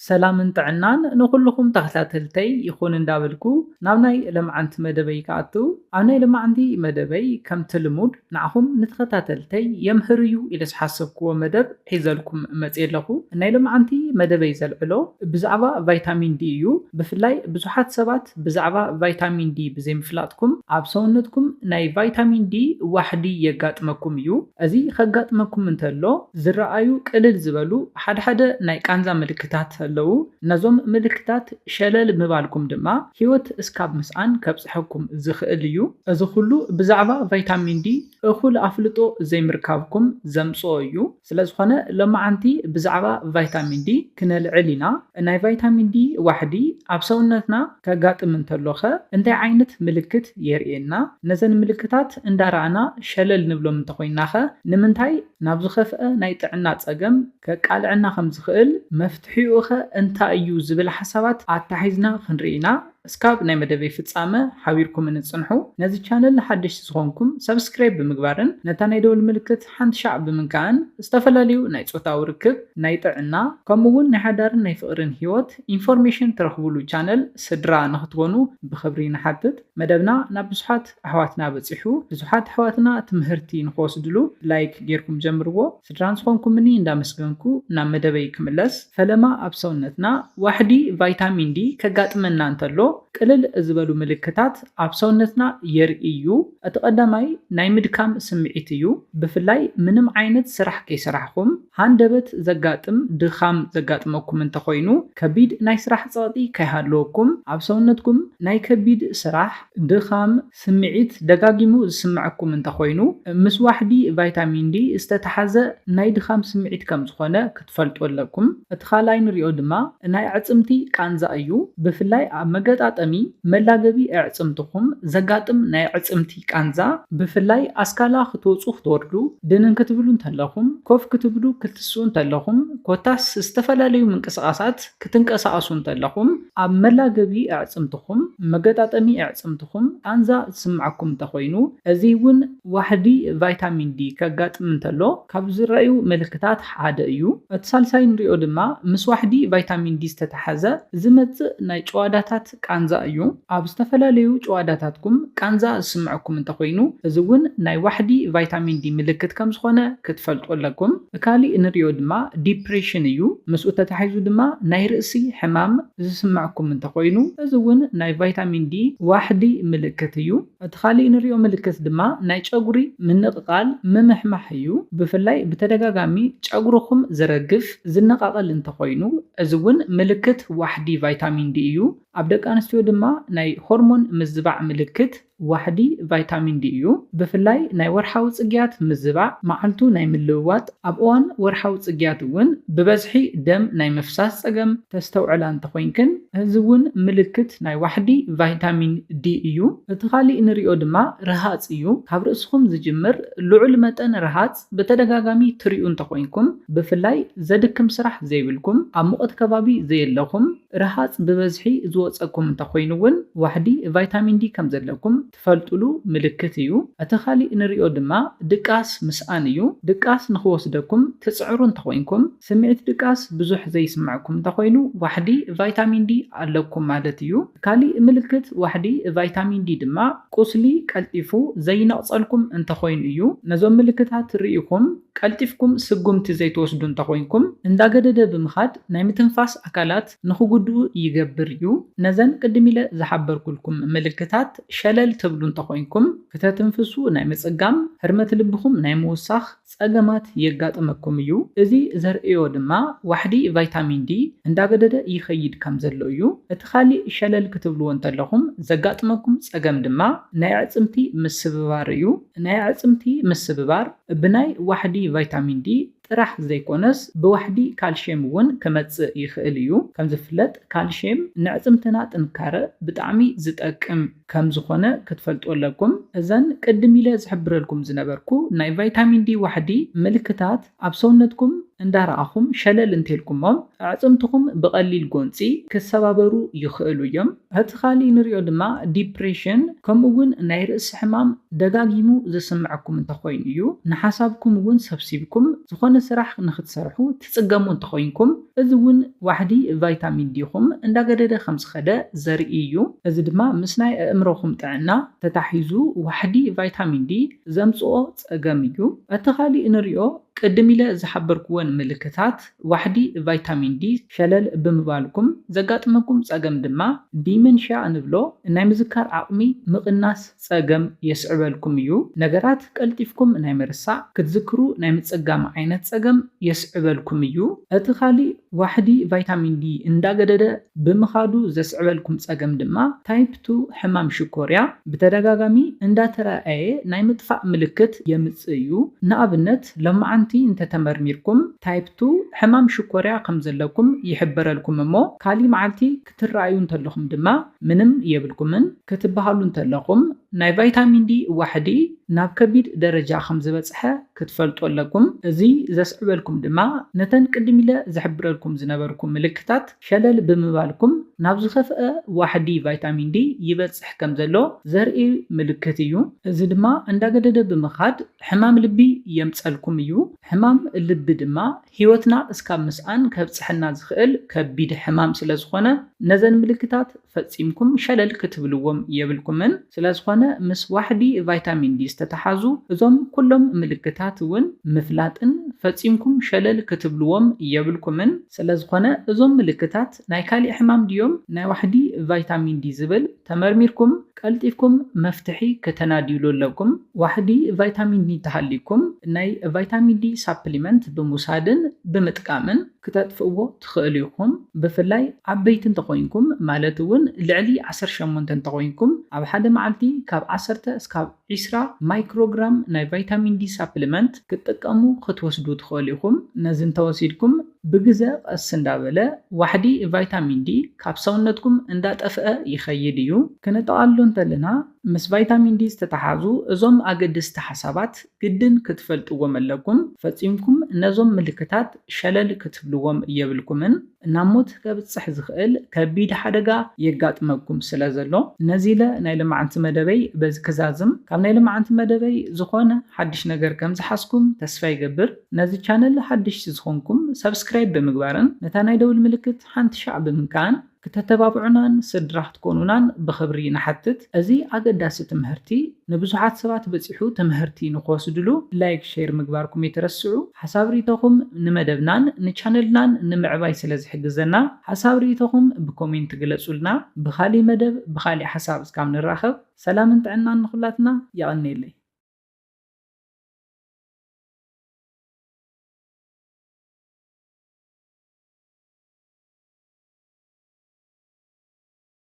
ሰላምን ጥዕናን ንኹልኹም ተኸታተልተይ ይኹን እንዳበልኩ ናብ ናይ ለምዓንቲ መደበይ ክኣቱ። ኣብ ናይ ለምዓንቲ መደበይ ከምቲ ልሙድ ንዓኹም ንተኸታተልተይ የምህር እዩ ኢለ ዝሓሰብክዎ መደብ ሒዘልኩም መፅየ ኣለኹ። ናይ ለምዓንቲ መደበይ ዘልዕሎ ብዛዕባ ቫይታሚን ዲ እዩ። ብፍላይ ብዙሓት ሰባት ብዛዕባ ቫይታሚን ዲ ብዘይምፍላጥኩም ኣብ ሰውነትኩም ናይ ቫይታሚን ዲ ዋሕዲ የጋጥመኩም እዩ። እዚ ከጋጥመኩም እንተሎ ዝረኣዩ ቅልል ዝበሉ ሓድሓደ ናይ ቃንዛ ምልክታት ኣለዉ። ነዞም ምልክታት ሸለል ምባልኩም ድማ ህይወት እስካብ ምስኣን ከብጽሐኩም ዝኽእል እዩ። እዚ ኩሉ ብዛዕባ ቫይታሚን ዲ እኹል ኣፍልጦ ዘይምርካብኩም ዘምጽኦ እዩ። ስለ ዝኾነ ሎማዓንቲ ብዛዕባ ቫይታሚን ዲ ክነልዕል ኢና። ናይ ቫይታሚን ዲ ዋሕዲ ኣብ ሰውነትና ከጋጥም እንተሎኸ እንታይ ዓይነት ምልክት የርእየና? ነዘን ምልክታት እንዳረኣና ሸለል ንብሎም እንተኾይናኸ ንምንታይ ናብ ዝኸፍአ ናይ ጥዕና ጸገም ከቃልዐና ከም ዝኽእል፣ መፍትሒኡኸ እንታይ እዩ ዝብል ሓሳባት ኣታሒዝና ክንርኢ ኢና። እስካብ ናይ መደበይ ፍጻመ ሓቢርኩምኒ ጽንሑ። ነዚ ቻነል ሓደሽቲ ዝኾንኩም ሰብስክራይብ ብምግባርን ነታ ናይ ደወል ምልክት ሓንቲ ሻዕ ብምንካእን ዝተፈላለዩ ናይ ጾታዊ ርክብ፣ ናይ ጥዕና፣ ከምኡ እውን ናይ ሓዳርን ናይ ፍቕርን ህይወት ኢንፎርሜሽን ትረኽቡሉ ቻነል ስድራ ንኽትኮኑ ብኽብሪ ንሓትት። መደብና ናብ ብዙሓት ኣሕዋትና በጺሑ፣ ብዙሓት ኣሕዋትና ትምህርቲ ንኽወስድሉ ላይክ ጌርኩም ጀምርዎ። ስድራ ንዝኾንኩምኒ እንዳመስገንኩ ናብ መደበይ ክምለስ። ፈለማ ኣብ ሰውነትና ዋሕዲ ቫይታሚን ዲ ከጋጥመና እንተሎ ቅልል ዝበሉ ምልክታት ኣብ ሰውነትና የርኢ እዩ። እቲ ቀዳማይ ናይ ምድካም ስምዒት እዩ። ብፍላይ ምንም ዓይነት ስራሕ ከይሰራሕኩም ሃንደበት ዘጋጥም ድኻም ዘጋጥመኩም እንተኾይኑ፣ ከቢድ ናይ ስራሕ ጸቕጢ ከይሃለወኩም፣ ኣብ ሰውነትኩም ናይ ከቢድ ስራሕ ድኻም ስምዒት ደጋጊሙ ዝስምዐኩም እንተኾይኑ፣ ምስ ዋሕዲ ቫይታሚን ዲ ዝተተሓዘ ናይ ድኻም ስምዒት ከም ዝኾነ ክትፈልጡ ኣለኩም። እቲ ካልኣይ ንሪኦ ድማ ናይ ኣዕጽምቲ ቃንዛ እዩ። ብፍላይ ኣብ መገጣጠሚ መላገቢ ኣዕጽምትኹም ዘጋጥም ናይ ኣዕጽምቲ ቃንዛ፣ ብፍላይ ኣስካላ ክትወጹ ክትወርዱ፣ ድንን ክትብሉ እንተለኹም፣ ኮፍ ክትብሉ ክትስኡ እንተለኹም፣ ኮታስ ዝተፈላለዩ ምንቅስቓሳት ክትንቀሳቐሱ እንተለኹም፣ ኣብ መላገቢ ኣዕጽምትኹም፣ መገጣጠሚ ኣዕጽምትኹም ቃንዛ ዝስምዓኩም እንተኾይኑ፣ እዚ እውን ዋሕዲ ቫይታሚን ዲ ከጋጥም እንተሎ ካብ ዝረኣዩ ምልክታት ሓደ እዩ። እቲ ሳልሳይ ንሪኦ ድማ ምስ ዋሕዲ ቫይታሚን ዲ ዝተተሓዘ ዝመጽእ ናይ ጭዋዳታት ቃንዛ እዩ። ኣብ ዝተፈላለዩ ጭዋዳታትኩም ቃንዛ ዝስምዐኩም እንተኾይኑ፣ እዚ እውን ናይ ዋሕዲ ቫይታሚን ዲ ምልክት ከም ዝኾነ ክትፈልጡ ኣለኩም። ካሊእ ንሪኦ ድማ ዲፕሬሽን እዩ። ምስኡ ተታሒዙ ድማ ናይ ርእሲ ሕማም ዝስምዐኩም እንተኾይኑ፣ እዚ እውን ናይ ቫይታሚን ዲ ዋሕዲ ምልክት እዩ። እቲ ካሊእ ንሪኦ ምልክት ድማ ናይ ጨጉሪ ምንቕቓል፣ ምምሕማሕ እዩ። ብፍላይ ብተደጋጋሚ ጨጉርኹም ዝረግፍ፣ ዝነቓቐል እንተኾይኑ፣ እዚ እውን ምልክት ዋሕዲ ቫይታሚን ዲ እዩ። ኣብ ደቂ ኣንስትዮ ድማ ናይ ሆርሞን ምዝባዕ ምልክት ዋሕዲ ቫይታሚን ዲ እዩ። ብፍላይ ናይ ወርሓዊ ጽግያት ምዝባዕ፣ መዓልቱ ናይ ምልውዋጥ፣ ኣብ እዋን ወርሓዊ ጽግያት እውን ብበዝሒ ደም ናይ ምፍሳስ ጸገም ተስተውዕላ እንተኾይንክን፣ እዚ እውን ምልክት ናይ ዋሕዲ ቫይታሚን ዲ እዩ። እቲ ካሊእ ንሪኦ ድማ ረሃጽ እዩ። ካብ ርእስኹም ዝጅምር ልዑል መጠን ረሃጽ ብተደጋጋሚ ትሪኡ እንተኾይንኩም፣ ብፍላይ ዘድክም ስራሕ ዘይብልኩም፣ ኣብ ሙቐት ከባቢ ዘየለኹም፣ ረሃጽ ብበዝሒ ዝወጸኩም እንተኾይኑ እውን ዋሕዲ ቫይታሚን ዲ ከም ዘለኩም ትፈልጡሉ ምልክት እዩ። እቲ ካሊእ ንሪኦ ድማ ድቃስ ምስኣን እዩ። ድቃስ ንኽወስደኩም ትጽዕሩ እንተኾይንኩም፣ ስምዒት ድቃስ ብዙሕ ዘይስምዐኩም እንተኾይኑ ዋሕዲ ቫይታሚን ዲ ኣለኩም ማለት እዩ። ካሊእ ምልክት ዋሕዲ ቫይታሚን ዲ ድማ ቁስሊ ቀልጢፉ ዘይነቕጸልኩም እንተኾይኑ እዩ። ነዞም ምልክታት ርኢኹም ቀልጢፍኩም ስጉምቲ ዘይትወስዱ እንተኾይንኩም፣ እንዳገደደ ብምኻድ ናይ ምትንፋስ ኣካላት ንኽጉድኡ ይገብር እዩ። ነዘን ቅድም ኢለ ዝሓበርኩልኩም ምልክታት ሸለል ትብሉ እንተኾይንኩም፣ ክተትንፍሱ ናይ ምጽጋም፣ ህርመት ልብኹም ናይ ምውሳኽ ጸገማት የጋጥመኩም እዩ። እዚ ዘርእዮ ድማ ዋሕዲ ቫይታሚን ዲ እንዳገደደ ይኸይድ ከም ዘሎ እዩ። እቲ ካሊእ ሸለል ክትብልዎ እንተለኹም ዘጋጥመኩም ጸገም ድማ ናይ ኣዕጽምቲ ምስብባር እዩ። ናይ ኣዕጽምቲ ምስብባር ብናይ ዋሕዲ ቫይታሚን ዲ ጥራሕ ዘይኮነስ ብዋሕዲ ካልሽየም እውን ክመጽእ ይኽእል እዩ። ከም ዝፍለጥ ካልሽየም ንዕጽምትና ጥንካረ ብጣዕሚ ዝጠቅም ከም ዝኾነ ክትፈልጡ ኣለኩም። እዘን ቅድም ኢለ ዝሕብረልኩም ዝነበርኩ ናይ ቫይታሚን ዲ ዋሕዲ ምልክታት ኣብ ሰውነትኩም እንዳረኣኹም ሸለል እንተልኩሞም ኣዕጽምትኹም ብቐሊል ጎንጺ ክሰባበሩ ይኽእሉ እዮም። እቲ ካሊእ ንሪኦ ድማ ዲፕሬሽን ከምኡ እውን ናይ ርእሲ ሕማም ደጋጊሙ ዝስምዐኩም እንተኾይኑ እዩ። ንሓሳብኩም እውን ሰብሲብኩም ዝኾነ ስራሕ ንክትሰርሑ ትጽገሙ እንተኾይንኩም፣ እዚ እውን ዋሕዲ ቫይታሚን ዲኹም እንዳገደደ ከም ዝኸደ ዘርኢ እዩ። እዚ ድማ ምስ ናይ ኣእምሮኹም ጥዕና ተታሒዙ ዋሕዲ ቫይታሚን ዲ ዘምጽኦ ጸገም እዩ። እቲ ካሊእ ንሪኦ ቅድም ኢለ ዝሓበርክወን ምልክታት ዋሕዲ ቫይታሚን ዲ ሸለል ብምባልኩም ዘጋጥመኩም ጸገም ድማ ዲመንሽያ እንብሎ ናይ ምዝካር ዓቕሚ ምቕናስ ጸገም የስዕበልኩም እዩ። ነገራት ቀልጢፍኩም ናይ ምርሳዕ፣ ክትዝክሩ ናይ ምጽጋም ዓይነት ጸገም የስዕበልኩም እዩ። እቲ ካሊእ ዋሕዲ ቫይታሚን ዲ እንዳገደደ ብምኻዱ ዘስዕበልኩም ጸገም ድማ ታይፕ ቱ ሕማም ሽኮርያ ብተደጋጋሚ እንዳተራእየ ናይ ምጥፋእ ምልክት የምጽእ እዩ። ንኣብነት ሎማዓንቲ እንተተመርሚርኩም ታይፕ ቱ ሕማም ሽኮርያ ከም ዘለኩም ይሕበረልኩም እሞ ካሊእ መዓልቲ ክትረኣዩ እንተለኹም ድማ ምንም የብልኩምን ክትበሃሉ እንተለኹም ናይ ቫይታሚን ዲ ዋሕዲ ናብ ከቢድ ደረጃ ከም ዝበጽሐ ክትፈልጡ ኣለኩም። እዚ ዘስዕበልኩም ድማ ነተን ቅድም ኢለ ዝሕብረልኩም ዝነበርኩ ምልክታት ሸለል ብምባልኩም ናብ ዝኸፍአ ዋሕዲ ቫይታሚን ዲ ይበጽሕ ከም ዘሎ ዘርኢ ምልክት እዩ። እዚ ድማ እንዳገደደ ብምኻድ ሕማም ልቢ የምጸልኩም እዩ። ሕማም ልቢ ድማ ህይወትና እስካብ ምስኣን ከብጽሐና ዝኽእል ከቢድ ሕማም ስለ ዝኾነ ነዘን ምልክታት ፈጺምኩም ሸለል ክትብልዎም የብልኩምን። ስለ ዝኾነ ምስ ዋሕዲ ቫይታሚን ዲ ዝተተሓዙ እዞም ኩሎም ምልክታት እውን ምፍላጥን ፈጺምኩም ሸለል ክትብልዎም የብልኩምን። ስለ ዝኾነ እዞም ምልክታት ናይ ካሊእ ሕማም ድዮም ናይ ዋሕዲ ቫይታሚን ዲ ዝብል ተመርሚርኩም ቀልጢፍኩም መፍትሒ ከተናድዩሉ ኣለኩም። ዋሕዲ ቫይታሚን ዲ እንተሃልይኩም ናይ ቫይታሚን ዲ ሳፕሊመንት ብምውሳድን ብምጥቃምን ክተጥፍእዎ ትኽእሉ ኢኹም። ብፍላይ ዓበይቲ እንተኾይንኩም ማለት እውን ልዕሊ ዓሰርተ ሸሞንተ እንተኾይንኩም ኣብ ሓደ መዓልቲ ካብ ዓሰርተ እስካብ ዒስራ ማይክሮግራም ናይ ቫይታሚን ዲ ሳፕሊመንት ክትጥቀሙ ክትወስዱ ትኽእሉ ኢኹም። ነዚ እንተወሲድኩም ብግዘ ቀስ እንዳበለ ዋሕዲ ቫይታሚን ዲ ካብ ሰውነትኩም እንዳጠፍአ ይኸይድ እዩ። ክነጠቓልሎ እንተለና ምስ ቫይታሚን ዲ ዝተተሓዙ እዞም ኣገደስቲ ሓሳባት ግድን ክትፈልጥዎም ኣለኩም። ፈጺምኩም ነዞም ምልክታት ሸለል ክትብልዎም የብልኩምን። ናብ ሞት ከብጽሕ ዝኽእል ከቢድ ሓደጋ የጋጥመኩም ስለ ዘሎ ነዚ ኢለ ናይ ልማዓንቲ መደበይ በዚ ክዛዝም። ካብ ናይ ልማዓንቲ መደበይ ዝኾነ ሓድሽ ነገር ከም ዝሓዝኩም ተስፋ ይገብር። ነዚ ቻነል ሓድሽቲ ዝኾንኩም ሰብስክራይብ ብምግባርን ነታ ናይ ደውል ምልክት ሓንቲ ሻዕ ብምንካን ክተተባብዑናን ስድራ ክትኮኑናን ብኽብሪ ንሓትት። እዚ ኣገዳሲ ትምህርቲ ንብዙሓት ሰባት በጺሑ ትምህርቲ ንክወስድሉ ላይክ ሼር ምግባርኩም የተረስዑ። ሓሳብ ርኢቶኹም ንመደብናን ንቻነልናን ንምዕባይ ስለ ዝሕግዘና ሓሳብ ርኢቶኹም ብኮሜንት ግለጹልና። ብኻሊእ መደብ ብኻሊእ ሓሳብ እስካብ ንራኸብ ሰላምን ጥዕናን ንኹላትና። የቐንየለይ።